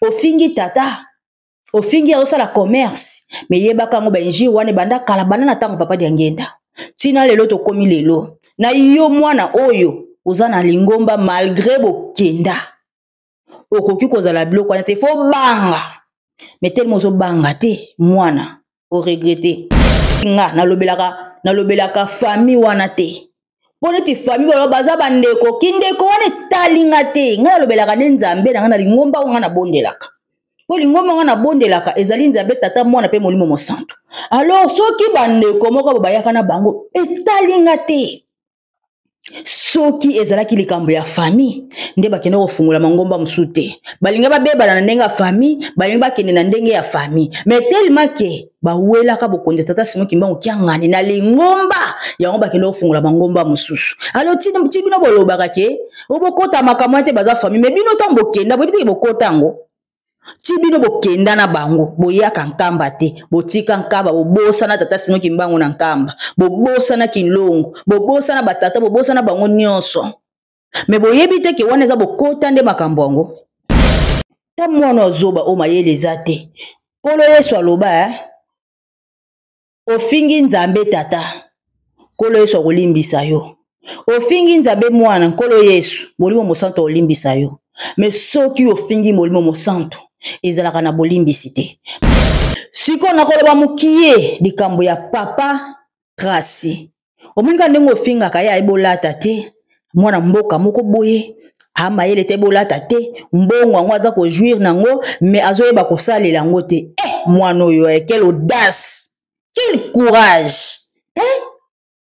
Ofingi tata, ofingi azosala commerce, me yebaka yango, bainjure wana ebanda kala, banda na ntango papa Diangenda ntina lelo tokomi lelo na yo. Mwana oyo oza na lingomba, malgré bokenda, okoki kozala biloko wana te, fo banga. Me telema, ozobanga te, mwana oregrete. Nga nalobelaka famille wana te, mpo neti famille balo baza bandeko, kindeko wana etali nga te. Ngai nalobelaka nde Nzambe na ngai na lingomba oyo ngai nabondelaka, mpo lingomba ngai nabondelaka ezali Nzambe Tata, Mwana mpe Molimo Mosantu. Alors soki bandeko moko bo bayaka na bango, etali nga te. Soki ezalaki likambo ya famille nde bakende kofungola mangomba mosusu te, balingi babebana na ndenge ya famille, balingi bakende na ndenge ya famille. Mais tellement ke bawelaka bokonzi ya tata Simon Kimbangu Kiangani na lingomba yango, bakende kofungola mangomba mosusu. Alors ti bino bolobaka ke obokota makambo te, baza famille, mais bino ntango bokenda, boyebi teke bokota yango. Ti bino bokenda na bango, boyaka Nkamba te, botika Nkamba, bobosana tata Simon Kimbangu na Nkamba, bobosana Kinlongo, bobosana batata, bobosana bango nyonso. Me boyebi te ke wana eza bokota nde makambo yango. Ta mwana azoba oyo, mayele eza te. Nkolo Yesu aloba, eh? Ofingi Nzambe Tata, Nkolo Yesu akolimbisa yo. Ofingi Nzambe Mwana, Nkolo Yesu Molimo Mosantu akolimbisa yo. Me soki ofingi Molimo Mosantu, ezalaka na bolimbisi te. Sikoyo nakoloba mokie likambo ya papa Tracy. Omoni kaka ndenge ofingaka ye, ayebolata te, mwana mboka moko boye amayele te, bolata te, mbongo yango aza kojouir nango, me azoyeba kosalela yango te. Eh, mwana oyo, eh, quelle audace, quel courage, eh?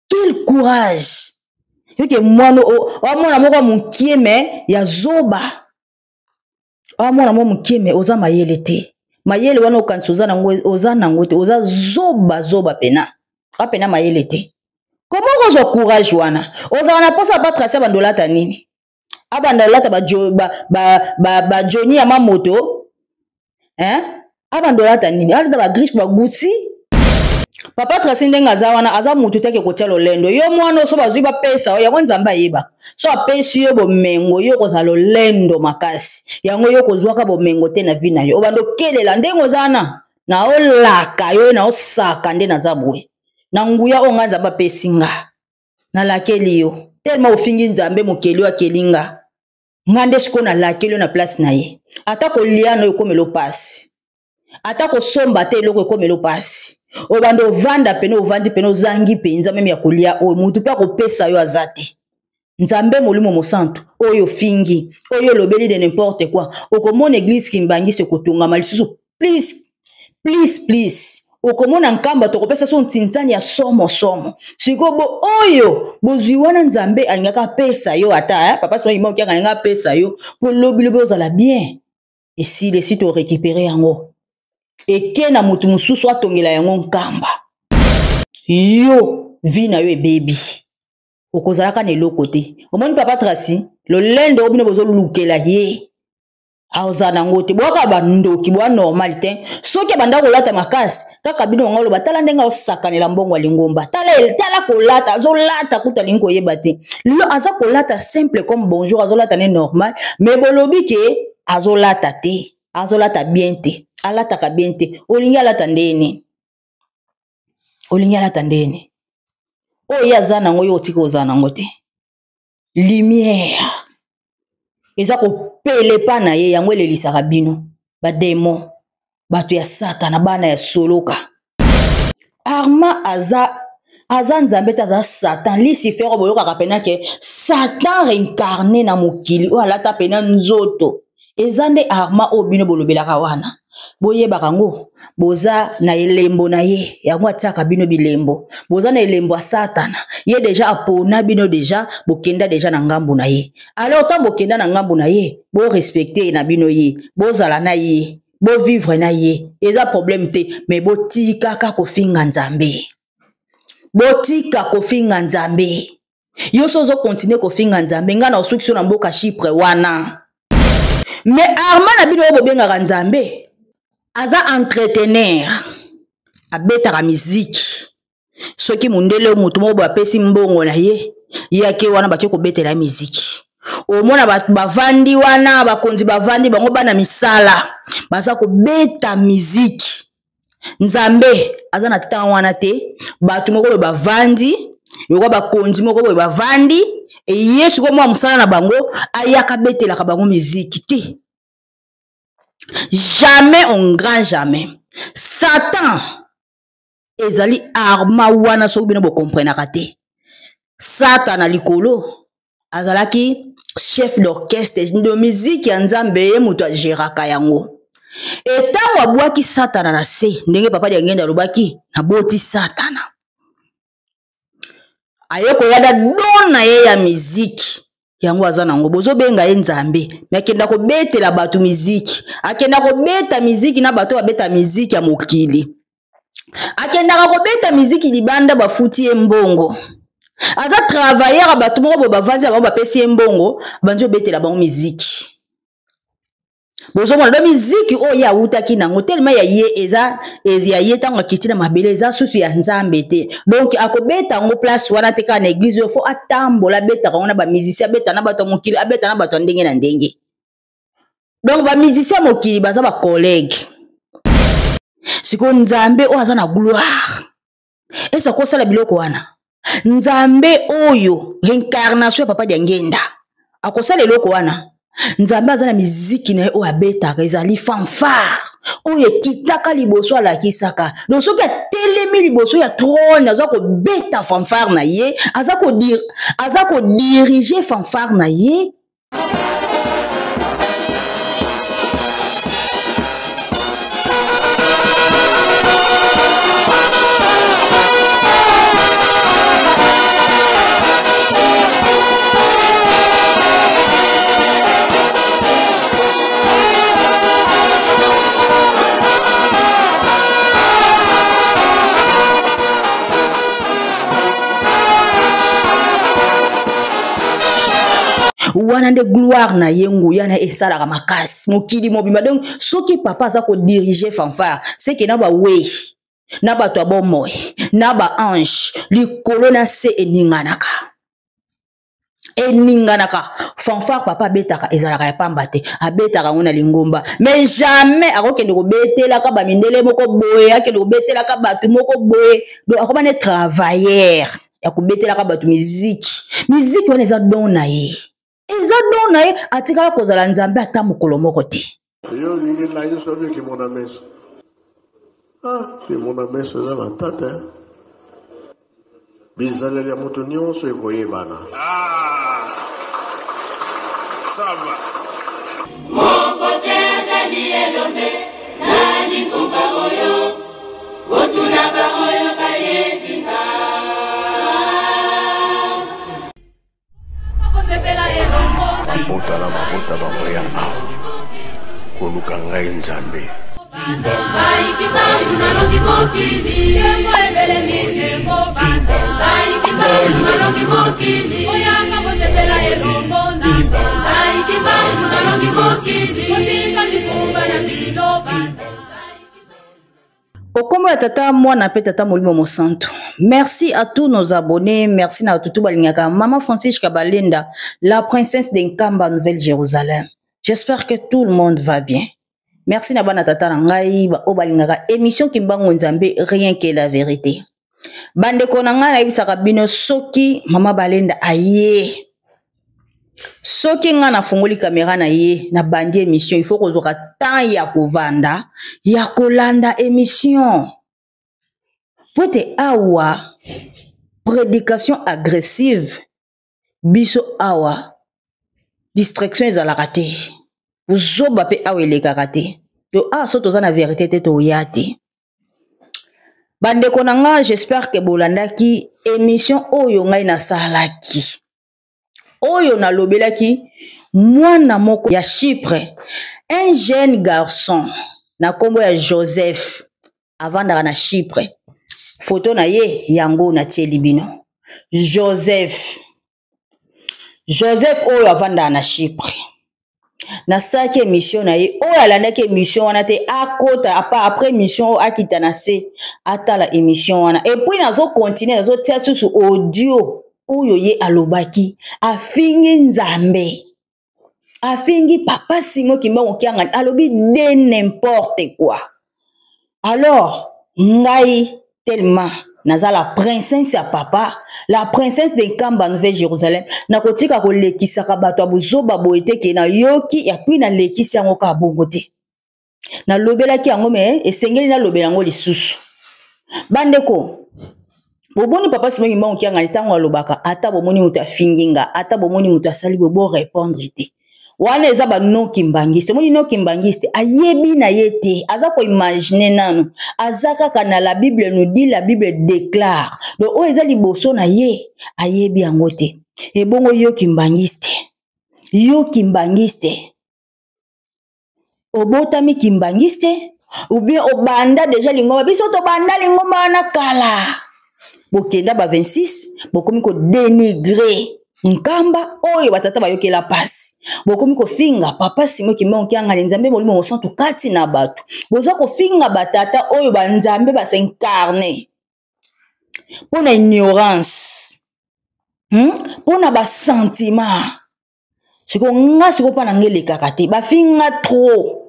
Quel courage! Yoke mwana omona moko mokie me ya zoba, amwana mwa mokie, me oza mayele te. Mayele wana okanisi oza nango, oza nango te. Oza zoba zoba pena, apena mayele te. Koma okozwa courage wana? Ozala na mposa batrace abanda olata nini? Abanda olata bajoni ba, ba, ba, ba ya mamoto, hein? Abanda olata nini? Alata bagriffe, baguti. Papa Tracy ndenge aza wana, aza mutu te ake kotia lolendo. Yo mwana, so bazwi bapesa yo yango, Nzambe ayeba so apesi yo bomengo, yo kozala lolendo makasi yango, yo kozwaka bomengo te na vi na yo, obanda okelela ndenge oza wana. Naolaka yo, naosaka nde naza boye na nguya oyo ngai Nzambe apesi nga. Nalakeli yo telema ofingi Nzambe mokeli oyo akeli nga. Nga nde sikoyo nalakeli yo na place na ye. Ata kolia no ekomela opasi, ata kosomba te eloko ekomela opasi. Obanda ovanda pene, ovandi pene, ozangi mpenza meme ya kolia oyo motu mpe akopesa yo aza te. Nzambe Molimo Mosantu oyo ofingi, oyo olobeli de n'importe quoi, okomona eglise Kimbangisi ekotongama lisusu plus plus plus. Okomona Nkamba tokopesa so ntinzani ya somo somo. Sikoyo bo oyo bozwi wana Nzambe alingaka apesa yo, ata eh? Papa Simon Okianga alinga apesa yo mpo lobilobi ozala bien. Esili, esi torécupere yango, eke na motu mosusu atongela yango Nkamba. Yo vi na yo ebebi, okozalaka na eloko te. Omoni papa Tracy, lolendo oyo bino bozolukela ye, azala nango te. Boyaka bandoki, boya normal te. Soki abanda kolata makasi kaka bino yango, oloba tala ndenge aosakanela mbongo ya lingomba, tala, tala kolata azolata, kutu alingi koyeba te. Lelo aza kolata simple comme bonjour, azolata ne normal, mais bolobi ke azolata te, azolata bien te, alataka bien te. Olingi alata ndeni? Olingi alata ndeni? Oyo ye aza nango, yo otika ozala nango te. Lumière eza kopelepa na ye, yango elelisaka bino bademo, bato ya Satana, bana ya soloka. Arma aza Nzambe te, aza Satan, Lucifer oyo boyokaka pena ke Satan réincarné na mokili oyo, alata pena nzoto, eza nde Arma oyo bino bolobelaka wana. Boyebaka yango, boza na elembo na ye, yango atiaka bino bilembo. Boza na elembo ya Satana. Ye deja apona bino, deja bokenda deja na ngambo na ye. Alors ntango bokenda na ngambo na ye, borespecte na bino ye, bozala na ye, bovivre na ye, eza problème te. Me botikaka kofinga Nzambe, botika kofinga Nzambe. Yo so ozokontinue kofinga Nzambe, ngai na osuki so na mboka Chypre wana. Me Arma na bino oyo bobengaka Nzambe aza entreteneur, abetaka miziki. Soki mondele oyo moto moko boye apesi mbongo na ye, ye ake wana, bake kobetela ye miziki. Omona bato bavandi wana, bakonzi bavandi bango bana misala, baza kobeta miziki. Nzambe aza na temps wana te. Bato moko boye bavandi lokola bakonzi moko boye bavandi, eye sikoyo mwa mosala na bango ayaka abetelaka bango miziki te. Jamais au grand jamais. Satan ezali arma wana, soki bino bokomprenaka te. Satan na likolo azalaki chef d'orchestre de musique ya Nzambe, ye moto ageraka yango. Etango abwaki Satana na se, ndenge papa Diangenda alobaki, naboti Satana, aye koyada don na ye ya miziki yango aza nango. Bozobenga ye Nzambe, me akenda kobetela bato miziki, akenda kobeta miziki na bato babeta miziki ya mokili, akendaka kobeta miziki libanda, bafuti ye mbongo, aza travailleur ya bato moko boye, bavandi na bango, bapesi ye mbongo, bandi obetela bango miziki. Bozomona do miziki oyo ye awutaki nango telema ya ye eza ya ye. Ntango akiti na mabele, eza susu ya Nzambe te. Donc akobeta yango place wana te, kaka na eglize oyo fo atambola, abetaka yango na bamusicien, abeta na bato ya mokili, abeta na bato ya ndenge na ndenge. Donc bamusicien ya mokili baza bacollègue. Sikoyo Nzambe oyo aza na gloire ese akosala biloko wana? Nzambe oyo reincarnation ya papa Diangenda akosala eloko wana? Nzambe aza na miziki na ye oyo abetaka, ezali fanfare oyo ekitaka liboso, alakisaka. Donc soki atelemi liboso ya trône, aza kobeta fanfare na ye, aza kodirige fanfare na ye. Wana nde gloire na ye, nguya na ye esalaka makasi mokili mobimba. Donc soki papa aza kodirige fanfare, seke na bawei na bato ya bomoi na baange likolo na se eninganaka, eninganaka. Fanfare papa abetaka ezalaka ya pamba te. Abetaka yango na lingomba, mais jamais akokende kobetelaka bamindele moko boye, akende kobetelaka bato moko boye. Donc akoma ne travailleur ya kobetelaka bato miziki. Miziki wana eza don na ye, eza don na ye. Atikala kozala Nzambe ata mokolo moko te. Yo olingi lakisa obi kimona meso. Ah, kimona meso eza matata. Eh? Bizaleli ya moto nyonso ekoyebana. Ah, ça va. Moko te azali elombe na lingomba oyo, botuna baoyo bayebi nga. Mabota na mabota bakoya awa koluka ngai Nzambe. Ngai Kimbangu nalongi mokili. Ngai Kimbangu nalongi mokili. Ngai Kimbangu nalongi mokili. Okombo ya Tata, Mwana pe Tata Molimo Mosantu. Merci à tous nos abonnés, merci na tutu balingaka Maman Francisca Balenda, la princesse de Nkamba, Nouvelle-Jérusalem. J'espère que tout le monde va bien. Merci na bana tata na ngai ba oyo balingaka émission Kimbangu Nzambe, rien que la vérité. Bandeko na ngai, nayebisaka bino, soki Mama Balenda aye, soki ngai nafungoli kamera na ye, na bandi émission, il faut kozwaka temps ya kovanda, ya kolanda émission, po te awa prédication agressive, biso awa distraction ezalaka te, buzoba mpe awa elekaka te. To awa so toza na verité te, toya te. Bandeko na nga, j'espère que bolandaki émission oyo ngai nasalaki, oyo nalobelaki mwana moko ya Chypre, un jeune garçon na nkombo ya Joseph, avandaka na Chypre. Foto na ye yango natieli bino. Joseph, Joseph oyo avandaka na Chypre, nasalaki émission na ye. Oyo alandaki émission wana te, akota apa après émission oyo, akita na se, atala émission wana. Et puis nazokontinue, nazotia susu audio oyo ye alobaki, afingi Nzambe. Afingi papa Simon Kimbangu Kiangani, alobi de n'importe quoi. Alors ngai tellement naza la princesse ya papa, la princesse de Nkamba Nouvelle Jérusalem, nakotika kolekisaka bato ya bozoba boye te ke nayoki ya puis nalekisi yango kaka bongo te. Nalobelaki yango me esengeli nalobela yango lisusu. Bandeko, boboni papa Simon Kimbangu Kiangani ntango alobaka, ata bomoni moto afingi nga, ata bomoni moto asali boye, bo répondre te. Wana eza ba non kimbangiste. Omoni non kimbangiste ayebi na ye te, aza ko imaginer nanu, aza kaka na la Bible nous dit, la Bible déclare. Donc oyo eza liboso na ye ayebi yango te. Ebongo yo kimbangiste, yo kimbangiste obotami kimbangiste ou bien obanda deja lingomba? Biso tobanda lingomba wana kala, bokenda ba 26, bokomi ko dénigrer Nkamba oyo batata bayokela pasi, bokomi kofinga papa Simon Kimbangu Kiangani, Nzambe Molimo Mosantu kati na bato. Boza kofinga batata oyo banzambe basincarne mpo na ignorance, Mpo na basentiment. Sikoyo nga sikoyo mpa na nga elekaka te, bafinga trop,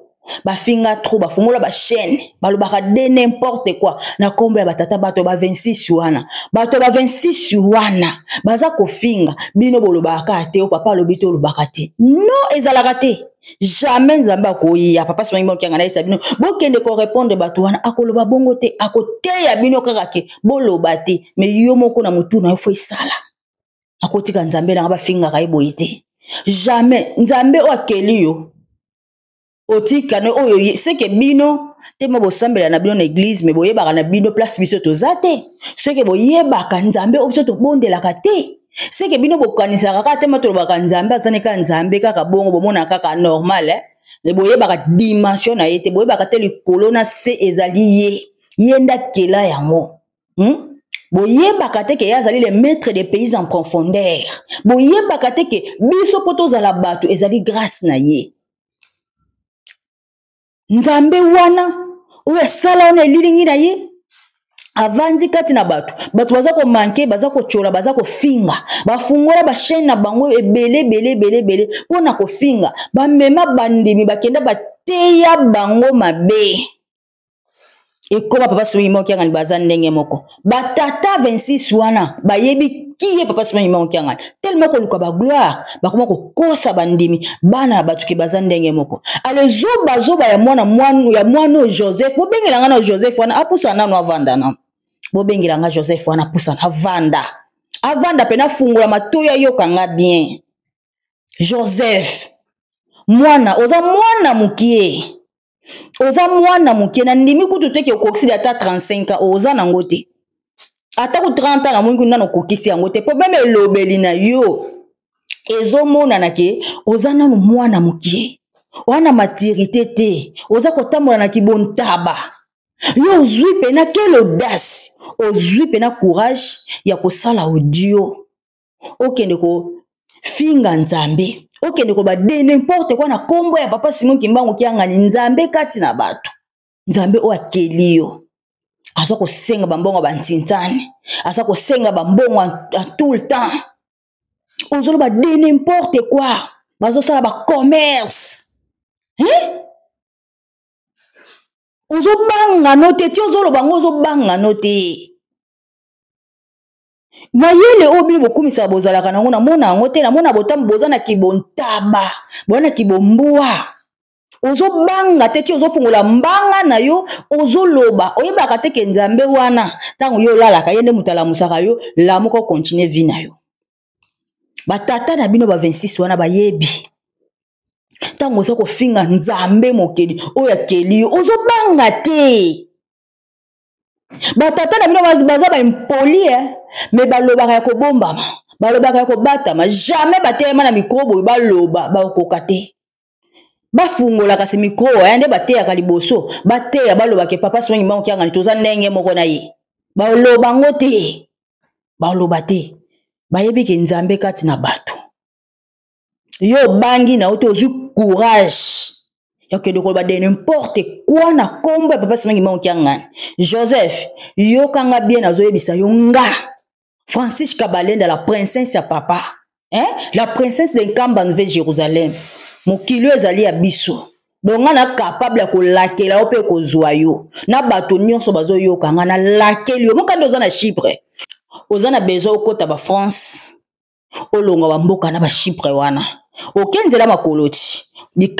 bafinga trop, bafungola bachaîne, balobaka de n'importe quoi na nkombo ya batata. Bato ba 26 wana, bato ba 26 wana baza kofinga bino, bolobaka kaka te. O papa alobi te, olobaka te. Non, ezalaka te, jamais. Nzambe akoya, papa Simon Kimbangu Kiangani ayesa bino bokende korépondre bato wana, akoloba bongo te, akoteya bino kaka ke boloba te. Mais yo moko na motu na yo fo esala. Akotika Nzambe nanga bafingaka ye boye te, jamais. Nzambe oyo akeli yo, otika no oyo seke bino te mo bosambela na bino na église, me boyebaka na bino place biso toza te. Seke boyebaka Nzambe oyo biso tobondelaka te. Seke bino bokanisaka kaka te ma tolobaka Nzambe azani kaka Nzambe kaka bongo, bomona kaka normal, eh? Me boyebaka dimension na ye te, boyebaka te likolo na se ezali ye, ye nde akela yango, Boyebaka te ke ye azali le maître des pays en profondeur. Boyebaka te ke biso mpo tozala bato ezali grâce na ye. Nzambe wana oyo asala wana elilingi na ye avandi kati na bato. Bato baza komanke, baza kotyola, baza kofinga, bafungola bachaîne na bango ebele ebele ebele ebele mpo na kofinga. Bamema bandimi, bakenda bateya bango mabe. Ekoma papa Simon Kimbangu Kiangani baza ndenge moko. Batata 26 wana bayebi kiye papa Simon Kimbangu Kiangani, tellement koluka bagloire, bakoma kokosa bandimi, bana ya bato ke baza ndenge moko. Ale zoba zoba ya mwana, mwana ya mwana oyo Joseph, bobengela nga na Joseph wana apusa nanu avanda nanu. Bobengela nga Joseph wana apusa avanda, avanda mpe nafungola matoyi ayoka nga bien. Joseph mwana, oza mwana mokie, oza mwana moke. Nandimi kutu te ke okokisi ata 35 ans, oza nango te, ata ku 30 ans namoni kuna nano okokisi yango te. Po meme elobeli na yo ezomonana ke oza nanu mwana moke, oza na maturité te, oza kotambola na kibontaba. Yo ozwi pena quelle audace, ozwi pena courage ya kosala audio, okende kofinga Nzambe, okende koba de n'importe quoi na kombo ya papa Simon Kimbangu Kiangani, Nzambe kati na bato, Nzambe oyo akeli yo. Aza kosenga bambongo bantintsani, aza kosenga bambongo en tout le temps. Ozoloba de n'importe quoi, bazosala bacommerce, hein? Ozobanga no te, ti ozoloba ngo ozobanga no te. Mayele oyo bino bokumisaka bozalaka nango, namona yango te. Namona botambo boza na kibontaba, boza na kibombwa. Ozobanga te, ti ozofungola mbanga na yo ozoloba. Oyebaka te ke Nzambe wana ntango yo olalaka, ye nde moto alamusaka yo, lamuka okontinue vie na yo. Batata na bino ba 26 wana bayebi ntango oza kofinga Nzambe mokeli oyo akeli yo, ozobanga te. Batata na bino baza baimpoli, eh? Me balobaka ya kobombama, balobaka ya kobatama, jamais batelema na mikro boye baloba, bakokoka te. Bafungola kasi mikro eh, nde bateyaka liboso, bateya balobaka papa Simon Kimbangu Kiangani toza ndenge moko na ye. Baloba ngo te, baloba te, bayebi ke Nzambe kati na bato. Yo obangi na yo te, ozwi courage ya kokende koloba de n'importe quoi na kombo ya papa Simon Kimbangu Kiangani. Joseph, yokanga bien, nazoyebisa yo nga Francis Kabalenda, la princesse ya papa, hein? La princesse de Nkamba Nouvelle Jérusalem. Mokili oyo ezali ya biso. Donc nga na capable ya kolakela yo mpe kozwa yo na bato nyonso bazoyoka nga nalakeli yo moka nde oza na Chypre, oza na besoin okota ba France, olongwa bamboka na bachypre wana, oke nzela makolo ti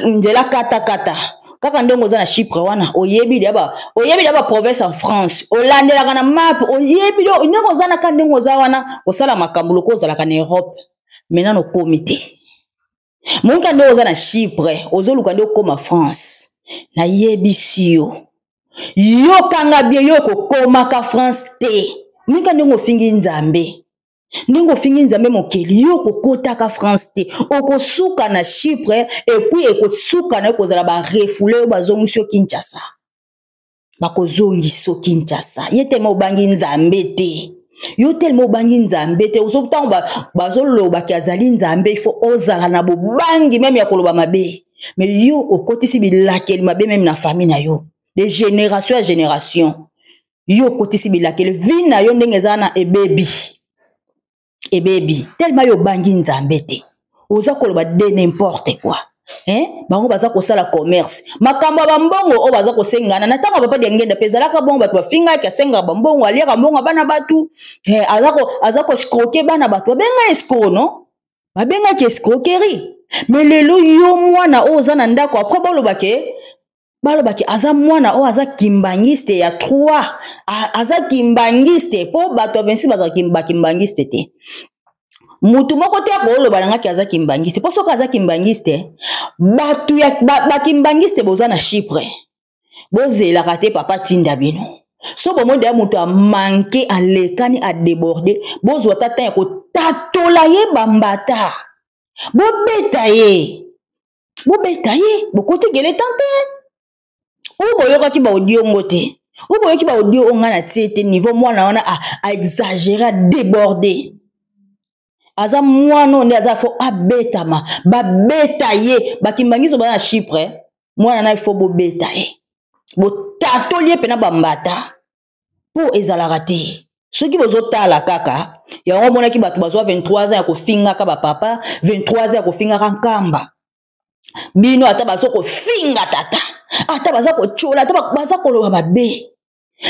nzela katakata kaka ndenge oza na Chypre wana, oyebi deya ba oyebi deya ba province en France, olandelaka na map, oyebi ndenge oza na ka ndenge oza wana, osala makambo lokola ozalaka na Europe, mais nano okomi te. Monika ndenge oza na Chypre, ozoluka nde okoma France, nayebisi yo, yokanga bien, yo okokomaka France te. Monika ndenge ofingi Nzambe, ndenge ofingi Nzambe mokeli, yo okokotaka France te, okosuka na Chypre, epuis ekosuka na yo kozala barefoule oyo bazongisi yo Kinshasa, bakozongisa yo Kinshasa. Ye telema obangi Nzambe te, yo telema obangi Nzambe te, ntango bazolobaki azali Nzambe, ifo ozala na bobangi meme ya koloba mabe, me yo okotisi bilakeli mabe meme na famille na yo de génération ya génération. Yo okotisi bilakeli, vi na yo ndenge eza na ebebi, ebebi tellement yo obangi Nzambe te, oza koloba de n'importe quoi. Hein? Bango baza kosala commerce, makambo ya bambongo oyo baza kosengana na ntango ya papa Diangenda mpe ezalaka bongo, bato bafingaki, asengaka bambongo, aliaka mbongo ya bana bato, eh, aza koscroke bana bato, babenga escro no, babengaki escroquerie. Me lelo yo mwana oyo oza na ndako, apres balobake, balobaki aza mwana oyo aza kimbangiste ya 3, aza kimbangiste mpo bato ya 26 bazalaka bakimbangiste te. Mutu moko te akoloba na ngaki aza kimbangiste, mpo soki aza kimbangiste, bato ya bakimbangiste boza na Chypre, bozelaka te papa tinda bino. So bomoi deya moto amanke, alekani, adeborde, bozwa ata temps ya kotatola ye bambata, bobeta ye, bobeta ye, bokoti gele tan te. Oyo boyokaki baaudio ngo te, oyo boyoki baaudio oyo ngai natie te, niveau mwana wana aexagere, adeborde, aza mwana oyo nde aza fo abetama, babeta ye. Bakimbangiso baza na Chypre, mwana na ifo bobeta ye, botatoli ye mpena bambata, mpo ezalaka te. Soki bozotala kaka yango, omonaki bato bazwa 23 ans ya kofingaka bapapa, 23 ans ya kofingaka nkamba bino, ata baza kofinga tata, ata baza kotyola, ata baza koloba mabe,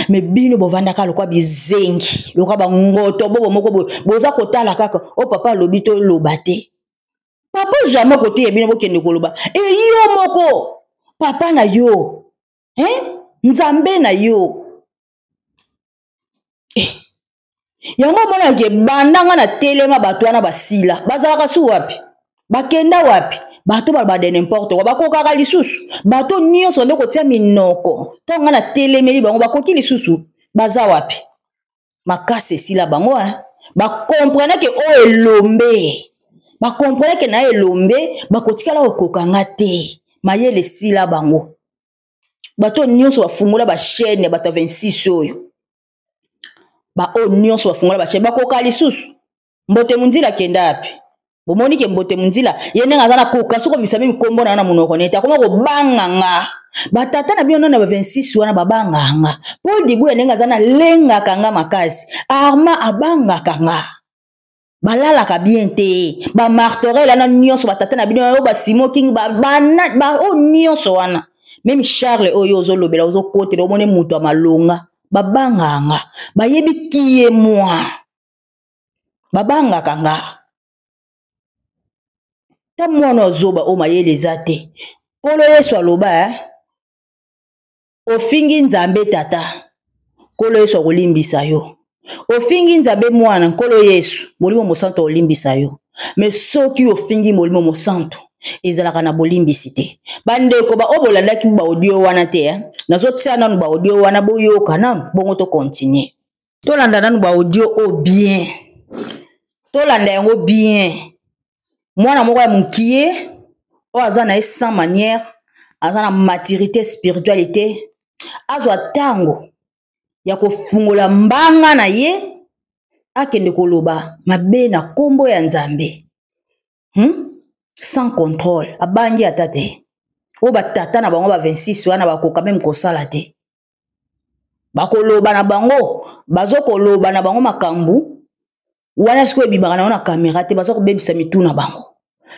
me bino bovandaka lokwa bizengi, lokwa bangoto bobo moko boye, boza kotala kaka o papa alobi, toloba te. Papa jamais koteya bino bokende koloba e yo moko papa na yo, hein? Nzambe na yo, eh. Yango omonaka ebanda nga na telema, bato wana basila, bazalaka su wapi, bakenda wapi? Bato baloba de n'importe quoi, bakokaka lisusu. Bato nyonso nde kotia minoko ntango nga na telemeli bango, bakoki lisusu, baza wapi? Makasi esila bango, hein? Bakomprene ke oyo elombe, bakomprene ke na elombe bakotikala kokoka nga te, mayele esila bango. Bato nyonso bafungola bachaîne ya bato ya 26 oyo, baoyo nyonso bafungola bachaîne bakoka lisusu. Mbote Munzila akenda wapi? Bomoni ke Mbote Munzila ye ndenge aza na koka, soki obimisa mimi nkombo na yo na monoko nete akoma kobanga nga. Batata na bino na ba 26 wana babanga nga. Paul Dibuya ndenge aza na lengaka nga makasi, Arma abangaka nga, balalaka bien te, bamartorel wana nyonso, batata na bino oyo basimo king, oyo nyonso wana, meme Charles oyo ozolobela, ozokotela, omoni moto ya malonga, babangaka nga, bayebi kiye mwa, babangaka nga. Ta mwana azoba oyo mayele eza te. Nkolo Yesu aloba, eh? Ofingi Nzambe tata, Nkolo Yesu akolimbisa yo. Ofingi Nzambe mwana, Nkolo Yesu Molimo Mosantu akolimbisa yo. Me soki ofingi Molimo Mosantu, ezalaka na bolimbisi te. Bandeko baoyo bolandaki baaudio wana te, eh? Nazotia nanu baaudio wana, boyoka nanu, bongo tokontinue. Tolanda nanu baaudio oyo bien, tolanda yango bien. Mwana moko ya mokie oyo aza na ye sans manière, aza na maturité spirituelle te, azwa ntango ya kofungola mbanga na ye, akende koloba mabe na nkombo ya Nzambe, Sans contrôle, abangi ata te. Oyo batata na bango ba 26 wana bakoka meme kosala te. Bakoloba na bango, bazokoloba na bango makambo wana sikoyo ebimaka na yo na kamera te, baza kobebisa mitu na bango.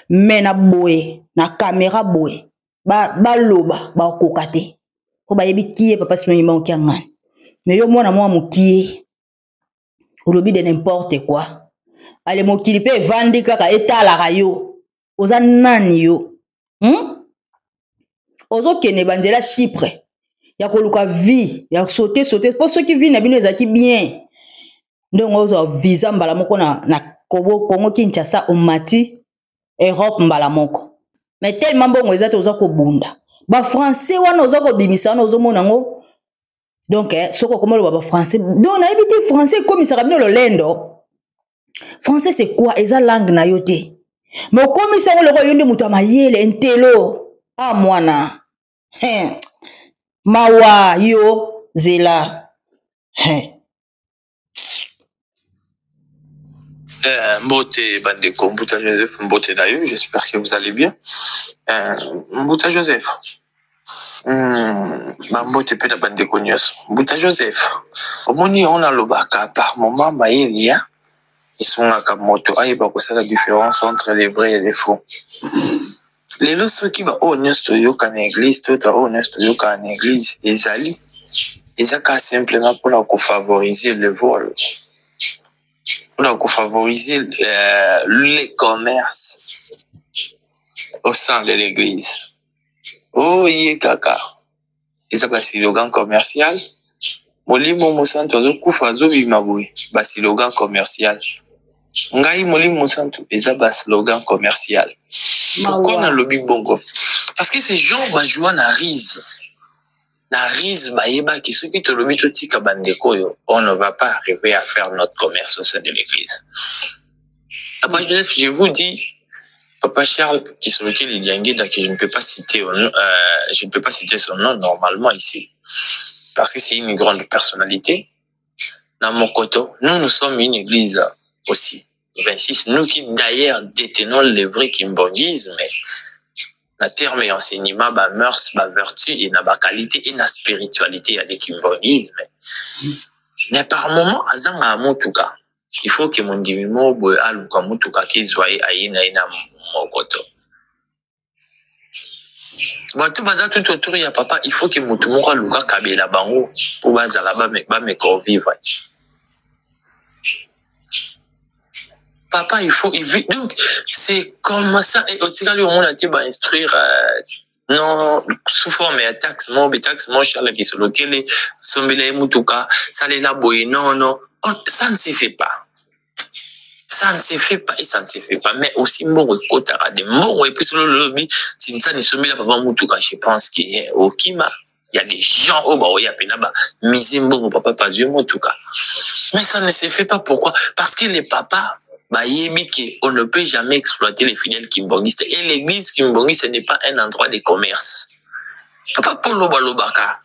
Me na boye na kamera boye baloba ba bakoka te mpo bayebi kiye papa Simon Kimbangu Kiangani. Me yo mwana mwa mokie olobi de n'importe quoi. Ale mokili mpe evandi kaka etalaka yo, oza nani yo? Ozokende banzela Chypre ya koluka vie ya sauter sauter, mpo soki vie na bino ezalaki bien ndenge ozwa visa mbala moko na Congo Kinshasa, omati Europe mbala moko. Mais tellement mbongo eza te, oza kobunda bafrançais wana oza kobimisa wana, ozomona yango. Donc soki okoma oloba bafrançais, donc nayebi te, français ekomisaka bino lolendo. Français c'est quoi? Eza langue na yo te, mais okomisa yango lokola yo nde moto ya mayele intelo. A mwana, mawa yo zela. Mbote bandeko, Mbuta Joseph, mbote na yo, j'espère que vous allez bien. Mbuta Joseph, bambote mpe na bandeko nyonso. Mbuta Joseph, omoni yango nalobaka par moment, mayele ya esungaka moto ayeba kosala différence entre les vrais et les faux. Lelo soki baoyo nyonso toyoka na église to baoyo nyonso toyoka na église, ezali eza kaka simplement mpona kofavoriser le vol, mpona kofavoriser le commerce au sein de l'église. Oyo ye kaka eza baslogan commercial. Molimo Mosantu azokufa, azobima boye, baslogan commercial. Ngai Molimo Mosantu eza baslogan commercial. Pourquoi nalobi bongo? Parce que ces gens bajoua na rise, na rise. Bayebaki soki tolobi totika bandeko oyo, on ne va pas arriver à faire notre commerce au sein de l'église. Après Joseph, je vous dis, papa Charles Kisolokele Diangienda, que je ne peux pas citer, je ne peux pas citer son nom normalement ici, parce que c'est une grande personnalité. Na Mokoto, nous, nous sommes une église aussi. 26, nous qui d'ailleurs détenons le vrai kimbanguisme, na terme et enseignement, ba mœurs, ba vertu et na ba qualité et na spiritualité ya kimbanguisme. Mais par moment, azanga motuka. Il faut que mondimi moko boye aluka motuka kezwa ye, aye na ye na Mokoto. Bato baza tout autour ya papa, il faut que motu moko aluka kabela bango mpo bazala bameka ovivre. Papa, il faut il vit. Donc c'est comme ça. Et otikali omona te bainstruire non sous forme ya taxe mo be taxe mo Charles Kisolokele sombela ye mutuka, salela boye. Non, non, ça ne se fait pas, ça ne se fait pas et ça ne se fait pas. Mais aussi mbongo ekotaka de mbongo. Et puis solo lobi sinsani sombela papa mutuka, je pense que okima, il y a des gens oyo baoya pena ba mise mbongo, papa pazwi motuka. Mais ça ne se fait pas. Pourquoi? Parce que les papas bayebi que on ne peut jamais exploiter les fidèles kimbanguistes, et l'église kimbanguiste, ce n'est pas un endroit de commerce. Papa Polo balobaka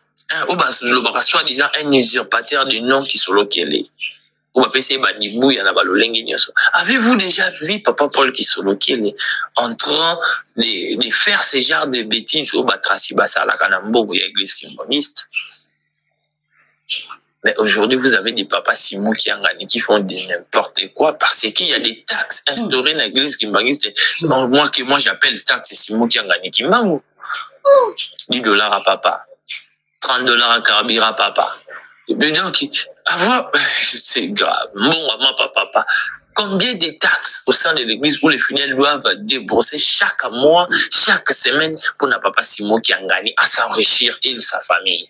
oyo balobaka soi-disant un usurpateur du nom Kisolokele, oyo bapesi ye banibuya na balolenge nyonso. Avez-vous déjà vu papa Paul Kisolokele en train de faire ce genre de bêtises oyo batrasi basalaka na mbongo ya église kimbanguiste? Mais aujourd'hui, vous avez des papas Simon Kiangani qui font de n'importe quoi parce qu'il y a des taxes instaurées dans l'église kimbanguiste. Bon, moi, que moi j'appelle taxe Simon Kiangani Kimbangu. 10 $ à papa, 30 $ à carburant à papa. Et donc, avoir, c'est grave. Bon, maman, papa, papa. Combien de taxes au sein de l'église où les fidèles doivent débourser chaque mois, chaque semaine pour na papa Simon Kiangani à s'enrichir et sa famille?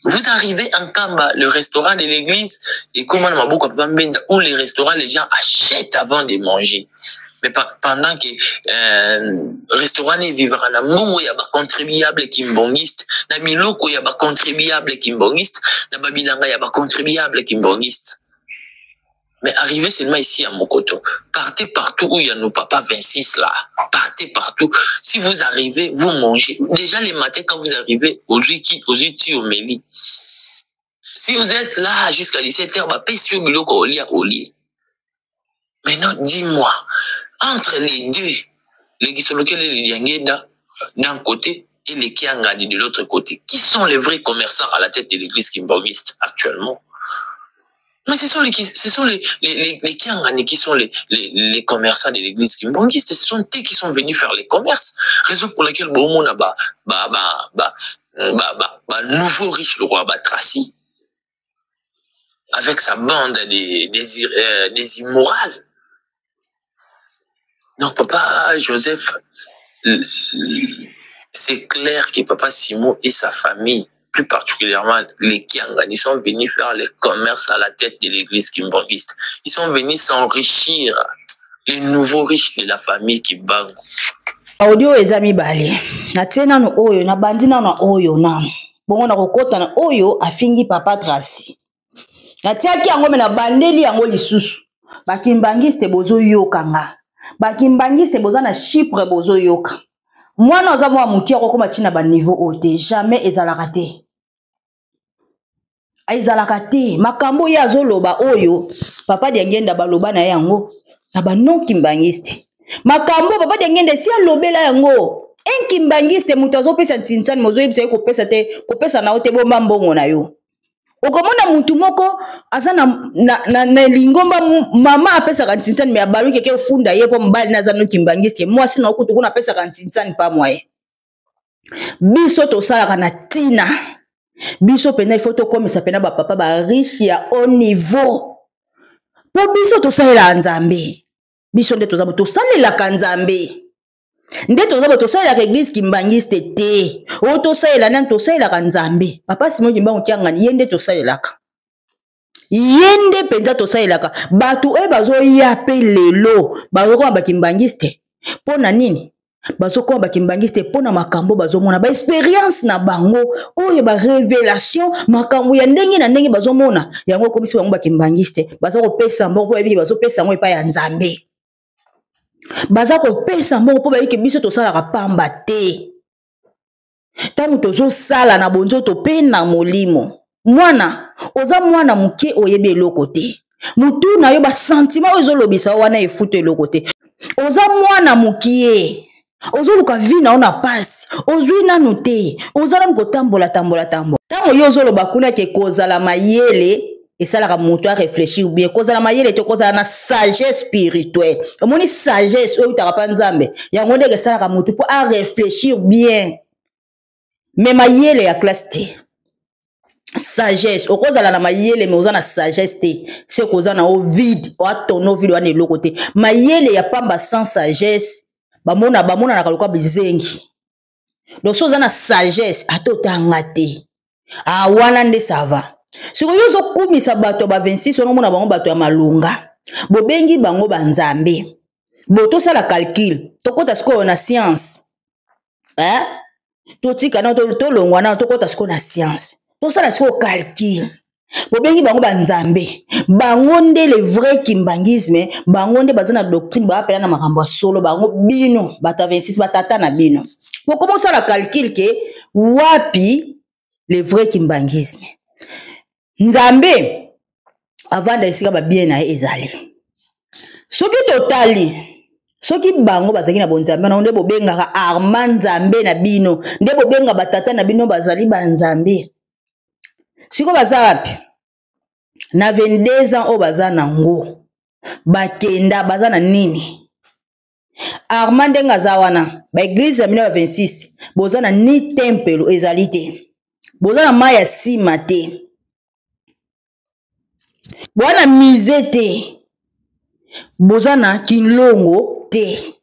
Vous arrivez en Kamba, le restaurant de l'église, et comment Maboko Mbenza, où les restaurants, les gens achètent avant de manger. Mais pendant que restaurant vivra na mbongo ya ba contribuable kimbanguiste, na biloko ya ba contribuable kimbanguiste, na babilanga ya ba contribuable kimbanguiste. Mais arrivez seulement ici à Mokoto, partez partout où il y a nos papas 26 là, partez partout. Si vous arrivez, vous mangez. Déjà les matins quand vous arrivez, au qui, au au Méli. Si vous êtes là jusqu'à 17h, bah, pèse biloko au lit, au lit. Maintenant, dis-moi, entre les deux, les Kisolokele et les Diangienda d'un côté et les Kiangani de l'autre côté, qui sont les vrais commerçants à la tête de l'église kimbanguiste actuellement? Mais ce sont les, ce sont les, les, les, les Kiangani qui sont les, les, les commerçants de l'église kimbanguiste. Ce sont eux qui sont venus faire les commerces. Raison pour laquelle Bomona ba, ba, ba, ba, ba, ba, ba, nouveau riche, le roi Batrassi, avec sa bande des, des, des immorales. Donc, papa Joseph, c'est clair que papa Simon et sa famille, plus particulièrement les Kiangani, ils sont venus faire le commerce à la tête de l'église kimbanguiste. Ils sont venus s'enrichir, les nouveaux riches de la famille Kimbangu. Audio eza mibale. Natie nanu oyo, nabandi nanu na oyo nanu. Bongo nakokota na oyo afingi papa Tracy. Natiaki yango me nabandeli yango lisusu. Bakimbangiste bozoyoka nga. Bakimbangiste boza na Chypre bozoyoka. Mwana aza mwa moke akokoma ntina ba niveau oyo te. Jamais ezalaka te. Ezalaka te. Makambo ye azoloba oyo papa Diangenda baloba na ye yango na ba non kimbangiste. Makambo papa Diangenda esi alobela yango. Un kimbangiste moto azopesa ntinsani mozoyebisa ye kopesa te, kopesa na yo te, bomba mbongo na yo. Okomona mutu moko aza na, na, na, na lingomba mama apesaka ntinsani me abaluki eke ofunda ye mpo mobali na aza no kimbangiste, mwasi na okutu kuna apesaka ntinsani pa mwaye. Biso tosalaka na tina. Biso pena il faut tokomisa pena ba papa ba riche ya haut niveau. Po biso tosalelaka Nzambe. Biso nde toza tosalelaka Nzambe. Nde toza bo tosalelaka église kimbangiste te. Oyo tosalela nani? Tosalelaka Nzambe. Papa Simon Kimbangu Kiangani ye nde tosalelaka. Ye nde mpenza tosalelaka. Bato oyo bazoya pe lelo bazokoma ba kimbangiste. Mpo na nini? Bazokoma ba kimbangiste mpo na makambo bazomona, ba expérience na bango oyo ba révélation, makambo ya ndenge na ndenge bazomona, yango ekomisi bango ba kimbangiste. Baza kopesa mbongo mpo bayebi bazopesa yango epai ya Nzambe. Baza kopesa mbongo mpo bayebi biso tosalaka pamba te. Ntango tozosala na bonzoto mpe na molimo. Mwana, oza mwana moke oyebi eloko te. Mutu na yo ba sentiment oyo ezolobisa yo wana efuta eloko te. Oza mwana mokie. Ozoluka vie na yo na pasi. Ozwi nanu te. Oza nanu kotambola, tambola, tambola. Ntango yo ozoloba kuna ke kozala mayele esalaka moto a réfléchir bien. Kozala mayele te, kozala na sagesse spirituelle. Omoni sagesse oyo eutaka pa Nzambe, yango ndenge esalaka moto po a réfléchir bien. Mais mayele ya classe te. Sagesse, okozala na mayele mais oza na sagesse te. Se koza na o vide, o atono vide wana eloko te. Mayele ya pamba sans sagesse, bamona, bamona na kaloka bizengi. Donc so oza na sagesse, ata otanga te. Ah, wana nde ça va. Sikoyo yo ozokumisa bato ya ba 26 wana omona bango bato ya malonga. Bobengi bango ba Nzambe. Bo tosala calcul, tokota sikoyo na science. Hein? Totika na tolongwa na tokota sikoyo na science. Tosala sikoyo calcul. Bobengi bango ba Nzambe. Bango nde le vrai kimbangisme, bango nde baza na doctrine, ba apela na makambo ya solo, bango bino bato ya 26 batata na bino. Bo comment osala calcul ke wapi le vrai kimbangisme? Nzambe avanda esika ba bien na ye ezali. Soki totali, soki bango bazalaki na bonzambe na nde bobengaka arma Nzambe na bino, nde bobenga batata na bino bazali ba Nzambe. Siko baza wapi? Na 22 ans oyo baza nango, bakenda baza na nini? Armand ndenge aza wana, ba église ya bino ya 26, boza na ni tempelo ezali te. Boza na mai ya sima te. Boza na musée te. Boza na kinlongo te.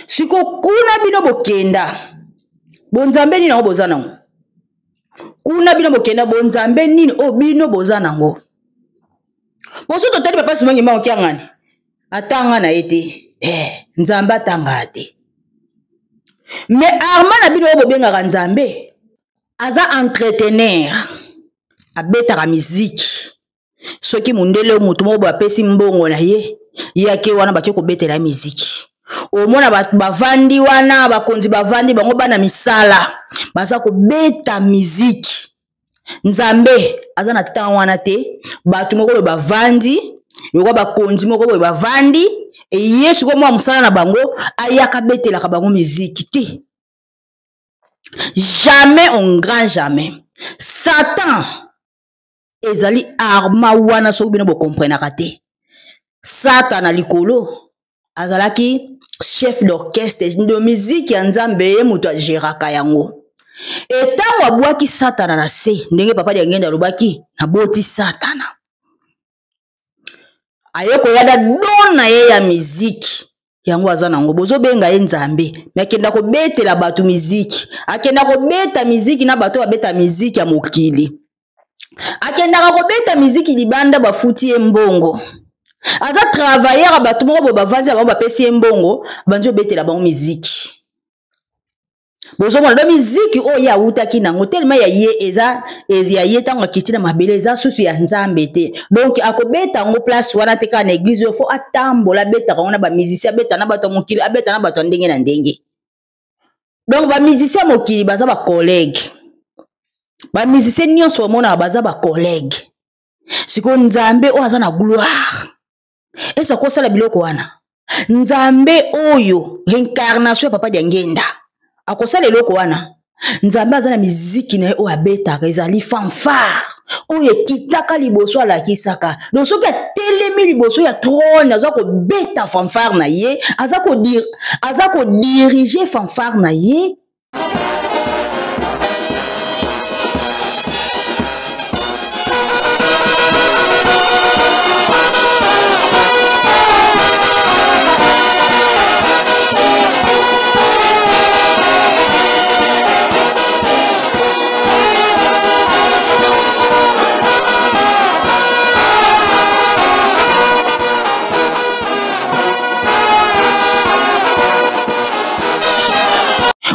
Siko kuna bino bokenda, bonzambe nini yango boza nango? Kuna bino bokenda, bonzambe nini oyo bino boza nango? Boso totali papa Simon Kimbangu Kiangani, atanga na ye te. Nzambe atanga te. Mais Armand na bino oyo bobengaka Nzambe, aza entreteneur, abetaka miziki. Soki mondele oyo moto moko boye apesi mbongo na ye, ye ake wana bake kobetela ye miziki. Omona bato bavandi wana, bakonzi bavandi bango bana misala, baza kobeta miziki. Nzambe aza na temps wana te, bato moko boye bavandi, lokola bakonzi moko boye bavandi, e ye sikoyo mwa mosala na bango ayaka betelaka bango miziki te. Jamais au grand jamais. Satan Ezali arma wana, soki bino bokomprenaka te. Satana likolo azalaki chef d'orchestre de musique ya Nzambe, ye moto ageraka yango. Etango abwaki Satana na se, ndenge Papa Diangenda alobaki, naboti Satana, aye koya na don na ye ya miziki. Yango aza nango, bozobenga ye Nzambe, me akenda kobetela bato miziki, akenda kobeta miziki na bato babeta miziki ya mokili, akendaka kobeta miziki libanda, bafuti ye mbongo, aza travailleur ya bato moko boye, bavandi ya bango, bapesi ye mbongo, bandi obetela bango miziki. Bozomona do miziki oyo ye awutaki nango telema ya ye eza ya ye. Ntango akiti na mabele, eza susu ya Nzambe te. Donc akobeta yango place wana te, kaka na eglize oyo fo atambola, abetaka yango na bamusicien, abeta na bato ya mokili, abeta na bato ya ndenge na ndenge. Donc bamusicien ya mokili baza bacollègue, bamusicien nyonso bamonaka baza bacollègue. Sikoyo Nzambe oyo aza na gloire ese akosala biloko wana? Nzambe oyo reincarnation ya Papa Diangenda akosala eloko wana? Nzambe aza na miziki na ye oyo abetaka, ezali fanfare oyo ekitaka liboso, alakisaka. Donc soki atelemi liboso ya trône, aza kobeta fanfare na ye, aza kodirige fanfare na ye.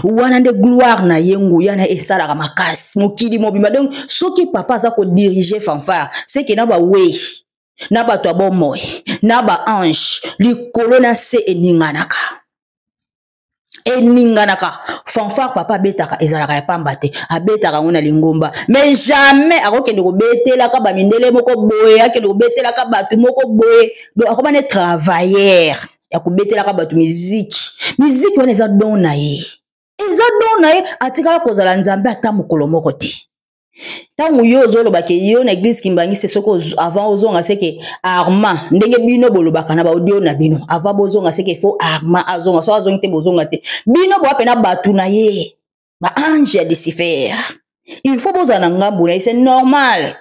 Wana nde gloire na ye, nguya na ye esalaka makasi mokili mobimba. Donc soki papa aza kodirige fanfare, seke na bawei na bato ya bomoi na baange likolo na se eninganaka, eninganaka. Fanfare papa abetaka ezalaka ya pamba te. Abetaka yango na lingomba, mais jamais akokende kobetelaka bamindele moko boye, akende kobetelaka bato moko boye. Donc akoma ne travailleur ya kobetelaka bato miziki. Miziki wana eza don na ye, eza don na ye. Atikala kozala Nzambe ata mokolo moko te. Ntango yo ozoloba ke yo na eglise kimbangiste, soki avant ozonga seke arma, ndenge bino bolobaka na baaudio na bino, avant bozonga seke fo arma azonga, so azongi te bozonga te. Bino boa mpena bato na ye, baange ya Lucifer, il faut bozala na ngambu na ye, c'est normal,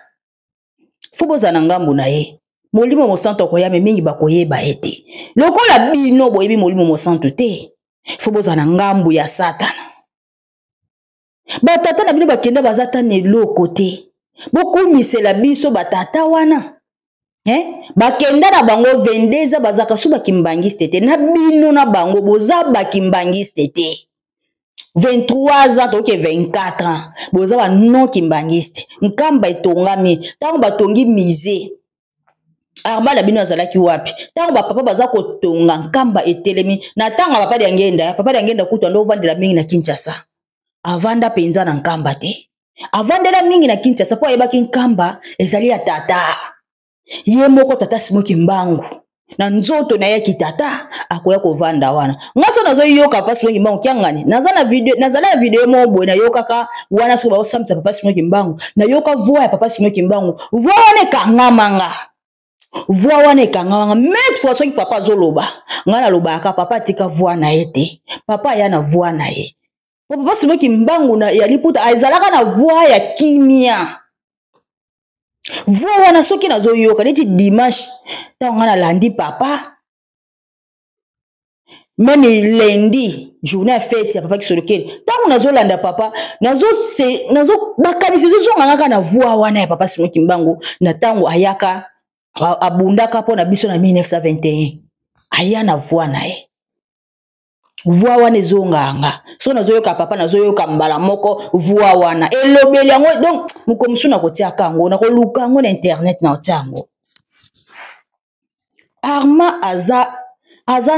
fo bozala na ngambu na ye. Molimo Mosantu akoya, me mingi bakoyeba ye te. Lokola bino boyebi Molimo Mosantu te, fo bozala na ngambu ya Satana. Batata na bino bakenda, baza ata na eloko te. Bokumisela biso batata wana, eh? Bakenda na bango 22 ans, bazalaka su bakimbangiste te. Na bino na bango boza bakimbangiste te. 23 ans toke 24 ans, boza ba non kimbangiste. Nkamba etongami, ntango batongi musée, arba na bino azalaki wapi? Ntango bapapa baza kotonga nkamba etelemi na ntango ya papa Diangenda, papa Diangenda kutu ando ovandela mingi na Kinshasa, avanda mpenza na nkamba te, avandela mingi na Kinshasa mpo ayebaki nkamba ezali ya tata ye moko, tata Simo Kimbangu. Na nzoto na ye kitata akoya kovanda wana. Nga so nazoyoka papa Simo Kimbangu kiangani, naza na video, nazala na video moko boye nayokaka wana, soki baosambisa papa Simo Kimbangu, nayoka voix ya papa Simo Kimbangu. Voix wana ekangama nga, voix wana ekangama nga maintes fois. Soki papa azoloba, nga nalobaka papa atika voix na ye te, papa aya na voix na ye. Po papa Simo Kimbangu na ya liputa azalaka na voix ya kimia. Voix wana soki nazoyoka neti dimanche, ntango nga nalandi papa, meme lundi, journée ya fete ya papa Kisolokele, ntango nazolanda papa, nazo makanisi ezozonga kaka na voix wana ya papa Simo Kimbangu na ntango ayaka abundaka mpo na biso na 1921. Aya na voix na ye, voix wana ezongaka nga. Soki nazoyoka papa, nazoyoka mbala moko voix wana, elobeli yango. Donc mokolo mosusu nakotiaka yango, nakoluka yango na internet, nakotia yango. Arma aza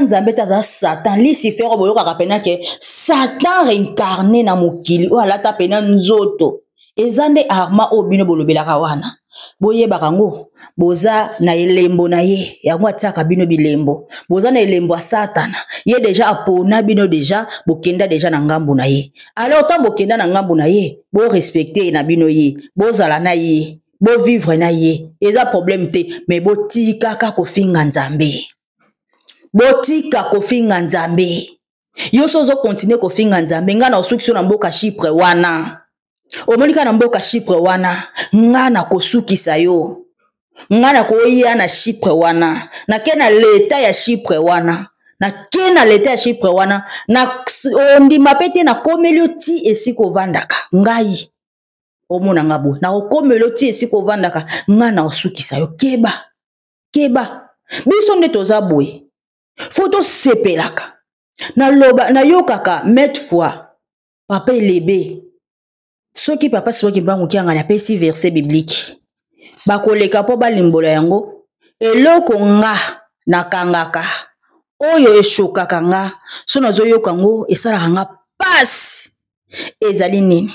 Nzambe te, aza Satan, Lucifer oyo boyokaka mpena ke Satan réincarné na mokili oyo, alata mpena nzoto, eza nde arma oyo bino bolobelaka wana. Boyebaka yango, boza na elembo na ye, yango atiaka bino bilembo. Boza na elembo ya Satana. Ye deja apona bino, deja bokenda deja na ngambo na ye. Alors ntango bokenda na ngambo na ye, borespecte na bino ye, bozala na ye. Bovivre na ye eza problème te, mais botikaka kofinga Nzambe. Botika kofinga Nzambe. Yo so ozo continuer kofinga Nzambe, nga na osukisi na mboka Chypre wana. Omoni kaka na mboka Chypre wana, nga na kosukisa yo. Nga na koya na Chypre wana, nake na leta ya Chypre wana. Nake na leta ya Chypre wana, na ondima pe te nakomeli yo ti esika ovandaka. Ngai omona nga boye, nakokomeli yo ti esika ovandaka, nga na osukisa yo. Keba, keba. Biso nde toza boye. Fo tosepelaka. Naloba, nayokaka maintes fois papa elebe. Soki papa Simon Kimbangu Kiangani apesi verset biblique, bakoleka po balimbola yango. Eloko nga nakangaka oyo eshokaka nga so nazoyoka yango esalaka nga pasi, ezali nini?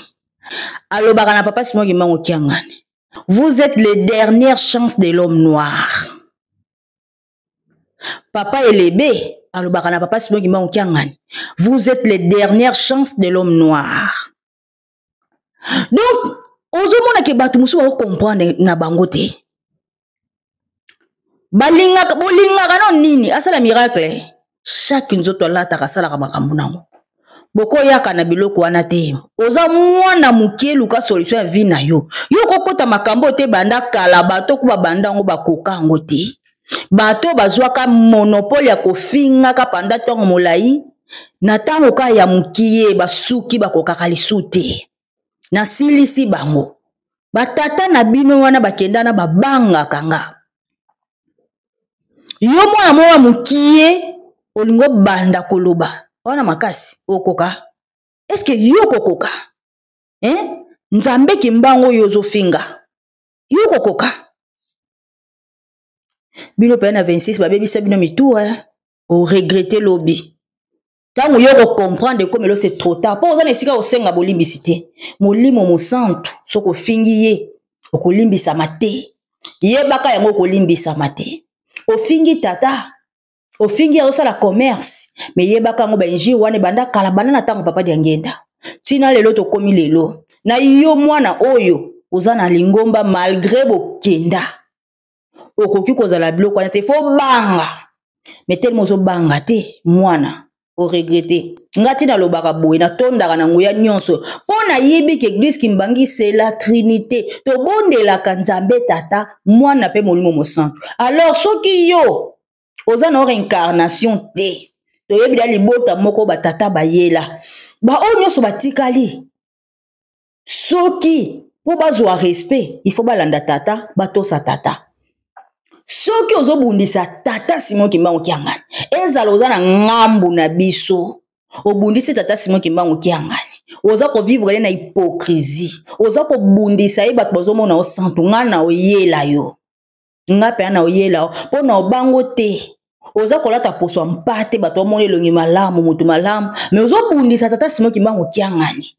Alobaka na papa Simon Kimbangu Kiangani, vous êtes les dernières chances de l'homme noir. Papa Elebe alobaka na papa Simon Kimbangu Kiangani, vous êtes les dernières chances de l'homme noir. Donc ozomona ke bato mosusu bako comprendre na bango te. Balingaka, bolingaka no nini? Asala miracle. Chaque nzoto alataka asalaka makambo nango. Bokoyaka na biloko wana te. Oza mwana moke, luka solution ya vie na yo. Yo kokota makambo te banda kala, bato ko babanda yango bakoka yango te. Bato bazwaka monopole ya kofingaka panda ntango molai, na ntango kaka ya mokie basuki bakokaka lisu te. Nasilisi bango. Batata na bino wana bakenda na babangaka nga. Yo mwana moko ya mokie olingo banda koloba wana makasi okoka? Est-ce que yo kokoka? Hein? Nzambe Kimbangu oyo ozofinga, yo kokoka? Bino pe na 26 babebisa bino mitu, hein? O regretter lobi. Tango yo ko comprendre comme lo c'est trop tard. Po oza na esika osenga bolimbisi te. Molimo mosantu soko ofingi ye okolimbisama te. Yebaka yango okolimbisama te. Ofingi tata, ofingi azosala commerce, mais yebaka yango ba injure wana ebanda kala, banda na tango papa Diangenda. Tina lelo tokomi lelo. Na yo mwana oyo oza na lingomba malgré bokenda. Okoki kozala biloko wana te, faut banga. Mais tellement ozobanga te mwana, o regretter. Nga ti nalobaka boye, natondaka na nguya nyonso mpo nayebi ke Église Kimbangu c'est la Trinité. Tobondelaka Nzambe Tata, Mwana pe Molimo Mosantu. Alors soki yo oza na réincarnation te, toyebi da libota moko ba tata bayela, ba oyo nyonso batikali soki po bazwa respect, il faut balanda tata, batosa tata. Soki ozobundisa tata Simon Kimbangu Kiangani, ezala oza na ngambu na biso, obundisi tata Simon Kimbangu Kiangani, oza kovivre ye na hypocrisie, oza kobundisa ye, bato bazomona yo santu, nga na oyela yo, nga pe na oyela yo, po na obango te. Oza kolata poso ya mpate, bato bamona elongi malamu, motu malamu, mais ozobundisa tata Simon Kimbangu Kiangani.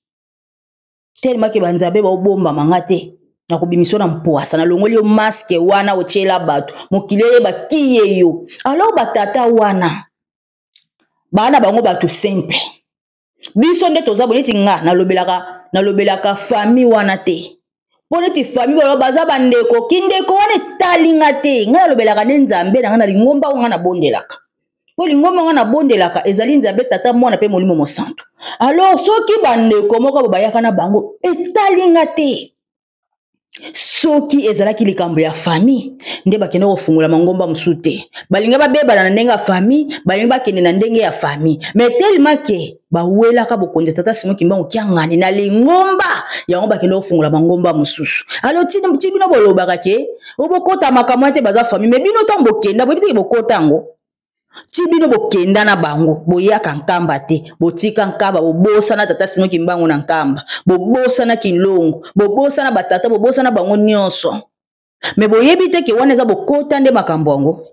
Tellement ke banzabe baobombama nga te, nakobimisa na mpwasa, nalongoli yo masque wana otiela bato, mokili oyeba kiye yo. Alors batata wana bana bango bato simple, biso nde toza boye. Neti nga nalobelaka famille wana te, mpo neti famille oyo baza bandeko, kindeko wana etali nga te. Nga nalobelaka nde Nzambe na nga na lingomba oyo nga nabondelaka, mpo lingomba nga nabondelaka ezali Nzambe Tata, Mwana pe Molimo Mosantu. Alors soki bandeko moko bo bayaka na bango etali nga te. Soki ezalaki likambo ya famille nde bakende kofungola mangomba mosusu te, balingi babebana na ndenge ya famille, balingi bakende na ndenge ya famille, mais tellement ke bawelaka bokonzi ya tata Simon Kimbangu Kiangani na lingomba yango, bakende kofungola mangomba mosusu. Alors ti bino bolobaka ke obokota makambo wana te, baza famille, mais bino ntango bokenda boyebi te ke bokota yango. Ti bino bokenda na bango, boyaka Nkamba te, botika Nkamba, bobosana tata Simon Kimbangu na Nkamba, bobosana Kinlongo, bobosana batata, bobosana bango nyonso. Mais boyebi te ke wana eza bokota nde makambo yango.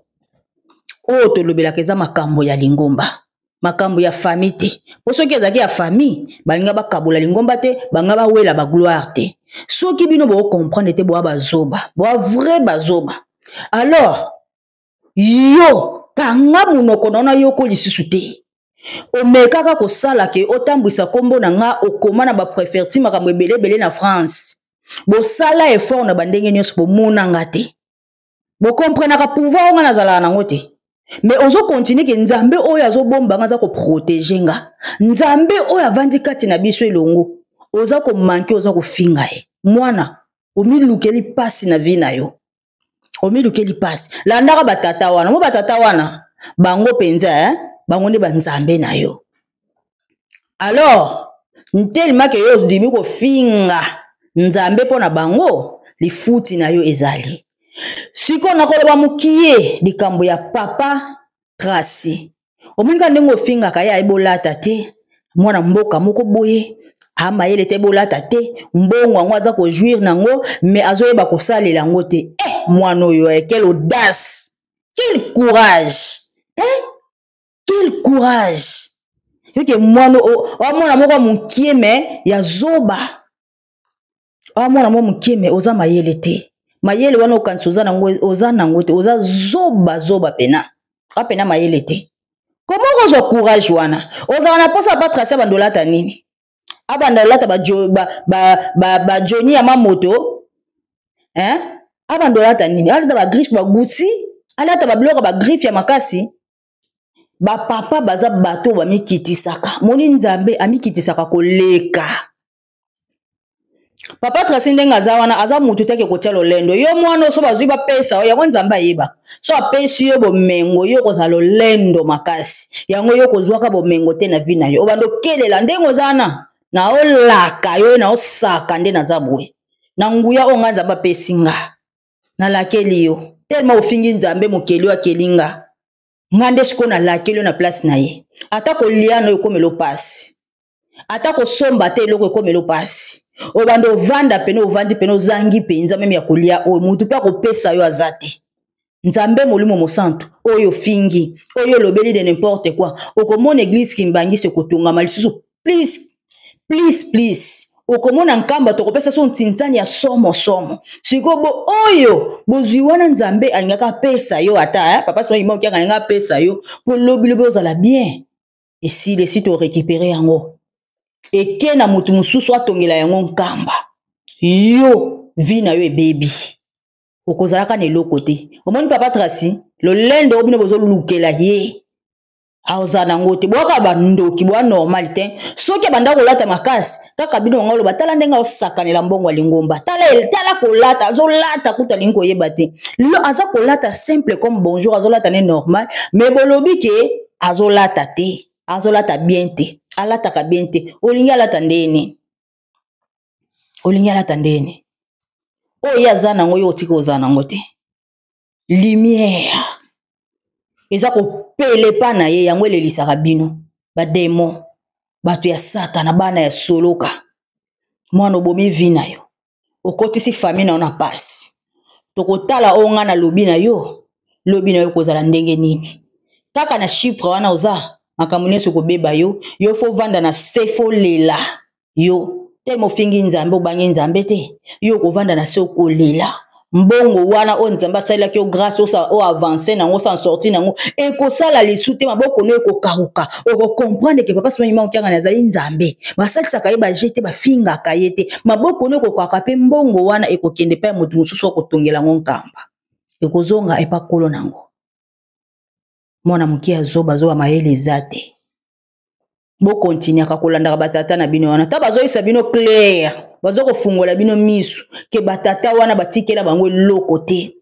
Oyo tolobelaka eza makambo ya lingomba, makambo ya famille te. Po soki ezalaki ya famille, balinga bakabola lingomba te, balinga bawela ba gloire te. Soki bino bo comprendre te, boa bazoba, boa vrai bazoba. Alors yo kanga monoko na yo, nayoko lisusu te. Omekaka kosala ke otambwisa kombo na nga, okoma na ba préfecture makambo ebele ebele na France. Bosala effort na bandenge nyonso, bomona nga te. Bokomprenaka pouvoir oyo nga nazalaka nango te. Mais ozo continuer ke Nzambe oyo azobomba nga, aza koprotege nga. Nzambe oyo avandi kati na biso elongo, oza komanke, oza kofinga ye. Mwana, omilukeli pasi na vie na yo. Omilukeli pasi. Landaka batata wana. Mo batata wana, bango penza, hein? Bango nde banzambe na yo. Alors, tellement que yo ondimi kofinga Nzambe mpo na bango, lifuti na yo ezali. Sikoyo nakoloba mokie likambo ya papa Tracy. Omoni kaka ndenge ofingaka ye, ayebolata te, mwana mboka moko boye, amayele te, bolata te, mbongo yango aza kojouir nango, mais azoyeba kosalela yango te. Mwana oyo, quelle audace, quel courage, eh? Quel courage. Yoke mwana o mwana moko mokie me ya zoba. O mwana moko mokie me oza mayele te. Mayele wana okanisi oza nango, oza nango te, oza zoba zoba pena. Oza pena mayele te. Comment okozwa courage wana? Ozala na posa ba tracer bando lata nini? Abanda lata ba jo, ba, ba, ba, ba Johnny ya mamoto, hein? Abanda lata nini? Alata ba griffe ba Gucci, alata ba biloko ba griffe ya makasi. Ba papa baza bato ba mikitisaka. Moni Nzambe amikitisaka koleka. Papa Tracy ndenge aza wana, aza mutu te ake kotia lolendo. Yo mwana oso bazwi bapesa yo, yango Nzambe ayeba. So apesi yo bomengo, yo kozala lolendo makasi. Yango yo kozwaka bomengo te na vie na yo. Obanda okelela ndenge oza wana, na olaka yo, na osaka nde naza boye. Na nguya oyo nga Nzambe apesi nga, nalakeli yo. Tellement ofingi Nzambe mokeli oyo akeli nga. Nga nde sikoyo nalakeli yo na place na ye. Ata kolia no ekomela pasi. Ata kosomba te eloko ekomela pasi. Obanda ovanda pene, ovandi pene, ozangi mpenza meme ya kolia oyo mutu mpe akopesa yo aza te. Nzambe molimo mosantu oyo ofingi, oyo olobeli de n'importe quoi, okomona église Kimbanguiste ekotongama lisusu plus, plus, plus. Okomona nkamba tokopesa so ntinzani ya somo somo. Sikoyo bo oyo bozwi wana Nzambe alingaka apesa yo ata, hein? Papa Simon Kimbangu alingaka apesa yo po lobi lobi ozala bien. Esili esi to récupérer yango. Eke na motu mosusu atongela yango nkamba. Yo vie na yo ebebi. Okozalaka na eloko te. Omoni papa Tracy, lolendo oyo bino bozolukela ye. Aoza nango te. Boyaka bandoki, boya normal te. Soki abanda kolata makasi, kaka bino bango loba, tala ndenge aosakanela mbongo ya lingomba. Tala, tala kolata, azolata kutu alingi koyeba te. Lo, aza kolata simple comme bonjour, azolata ne normal, mais bolobi ke azolata te, azolata bien te, alataka bien te. Olingi alata ndeni? Olingi alata ndeni? Oyo ye aza nango, yo otika ozala nango te. Lumière eza kopelepa na ye, yango elelisaka bino ba démon, bato ya Satana, bana ya soloka. Mwana obomi vie na yo, okotisi famille na yo na pasi. Tokotala oyo nga na lobi na yo, lobi na yo kozala ndenge nini. Kaka na Chypre wana oza, makambo nyonso ekobeba yo, yo fo vanda na se, fo lela yo. Te mofingi Nzambe, obangi Nzambe te, yo okovanda na se okolela. Mbongo wana oyo Nzambe asalelaki yo grâce, o avancer nango, osa sortir nango, ekosala lisu te, maboko no ekokauka. Okocomprendre que papa Simon Kimbangu Kiangani azali Nzambe. Basalisaka ye ba jeu te, bafingaka ye te. Maboko no ekokauka pe mbongo wana ekokende pa ya moto mosusu akotongela yango nkamba. Ekozonga epa kolo nango. Mwana moke ya zoba, zoba mayele eza te. Bokontinuaka kolandaka batata na bino wana. Ta bazoyisa bino clair, bazo kofungola bino misu ke batata wana batikela bango eloko te.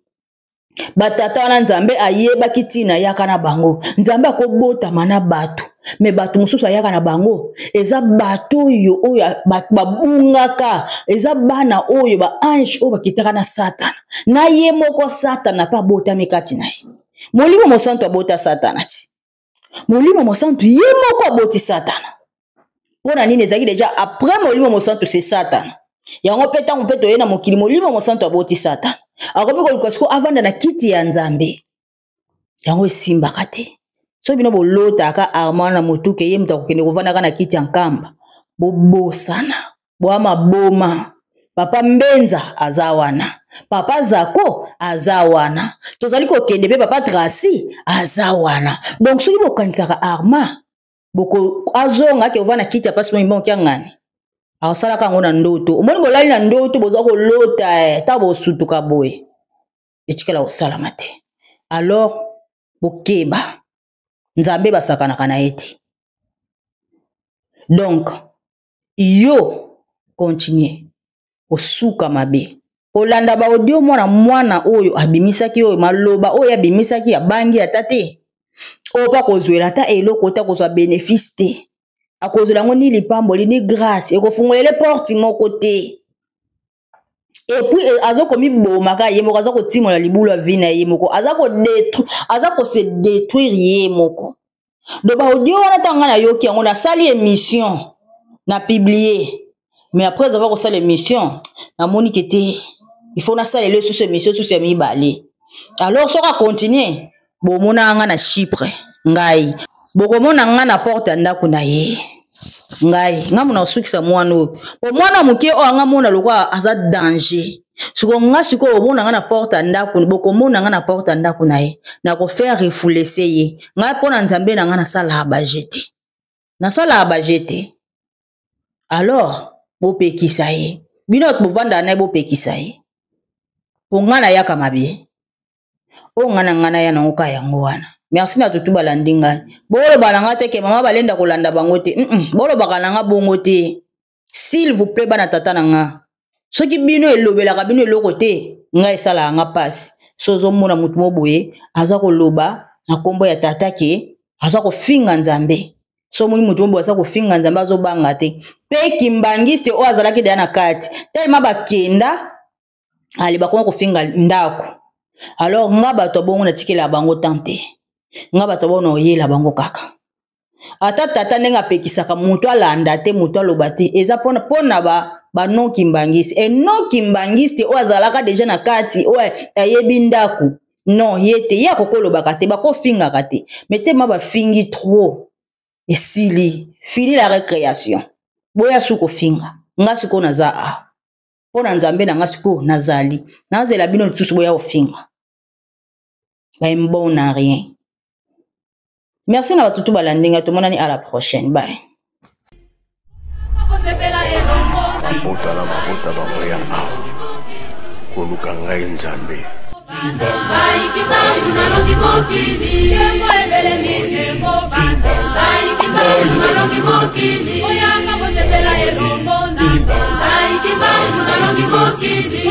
Batata wana Nzambe ayebaki ntina yaka na bango. Nzambe akobotama na bato, me bato mosusu ayaka na bango eza bato oyo, oyo bato babungaka, eza bana oyo ba ange oyo bakitaka na Satana. Na ye moko Satana pe abotami kati na ye. Molimo mosantu abota Satana ti. Molimo mosantu ye moko aboti Satana. Mpona nini ezalaki deja après molimo mosantu c'est Satana. Yango pe ntango pe toye na mokili, molimo mosantu aboti Satana. Akomi koluka siko avanda na kiti ya Nzambe. Yango esimbaka te. Soki bino bolotaka Armand na motuke, ye moto akokende kovandaka na kiti ya nkamba. Bobosana. Boa maboma. Papa Mbenza aza wana. Papa Zako aza wana. Tozali kokende pe papa Tracy aza wana. Donc soki bokanisaka Armand, boko azonga ke ovanda kiti ya pasi mo imba okiangani. Akosalaka yango na ndoto. Omoni bolali na ndoto, boza kolota eh, ta bosutuka boye, etikala kosalama te. Alors bokeba, Nzambe basakanaka na ye te. Donc yo continue osuka mabe kolanda ba audio. Mwana mwana oyo abimisaki, oyo maloba oyo abimisaki, abangi ata te. Oyo mpo akozwela ata eloko te, akozwa bénéfice te, akozwela yango ni lipamboli ni grâce, ekofungolele porte moko te. Et puis aza komiboma kaka ye moko, aza kotimola libulu ya vie na ye moko, aza kose détruire ye moko. Donc baaudio wana, ntango ngai nayoki yango, nasali émission, na publie. Mais après avoir kosala émission, namoni ke te, il faut nasalela lisusu émission susu ya mibale. Alors soki acontinue, bomonaka nga na Chypre, ngai bokomona nga na porte ya ndako na ye. Ngai nga mona kosukisa mwana oyo, po mwana moke oyo anga mona lokola aza danger. Sikoyo nga sikoyo omona nga na porte ya ndako, bokomona nga na porte ya ndako na ye, nakofaire refoulese ye. Ngai mpo na Nzambe na nga, nasalaka baje te, nasalaka baje te. Alors bopekisa ye, bino bato bovandaka na ye, bopekisa ye, mpo ngai nayaka mabe oyo ngai na ngai naya nango ka yango wana. Merci na tutu balandi ngai. Boloba na ngai te ke mama balenda kolanda bango te. Bolobaka na ngai bongo te, s'il vous plaît. Bana tata na nga, soki bino elobelaka bino eloko te, ngai esalaka nga mpasi. So ozomona motu mo boye aza koloba na nkombo ya tata ke aza kofinga Nzambe, so omoni motu mo boye aza kofinga Nzambe, azobanga te. Mpe kimbangiste oyo azalaki deya na kati, telema bakenda ale bakoma kofinga ndako. Alors nga bato ya bongo natikela bango tan te. Nga bato ya bongo naoyela bango kaka. Ata tata ndenge apekisaka moto alanda te, moto aloba te, eza mpona ba banon kimbangiste e non kimbangiste oyo azalaka deja na kati, oyo ayebi ndako. Non, ye te, ye akokolobaka te, bakofingaka te. Mais tema bafingi trop, esili, fini la récréation. Boya su kofinga nga sikoyo, naza a mpo na Nzambe na nga. Sikoyo nazali nazela bino lisusu boya kofinga ba bon na rien. Merci na bato tu balandi ngai. Tomonani à la prochaine, bye. Mabota na mabota bakoya awa koluka ngai Nzambe. Ngai Kimbangu nalongi mokili, ngai Kimbangu nalongi mokili, ngai Kimbangu nalongi mokili.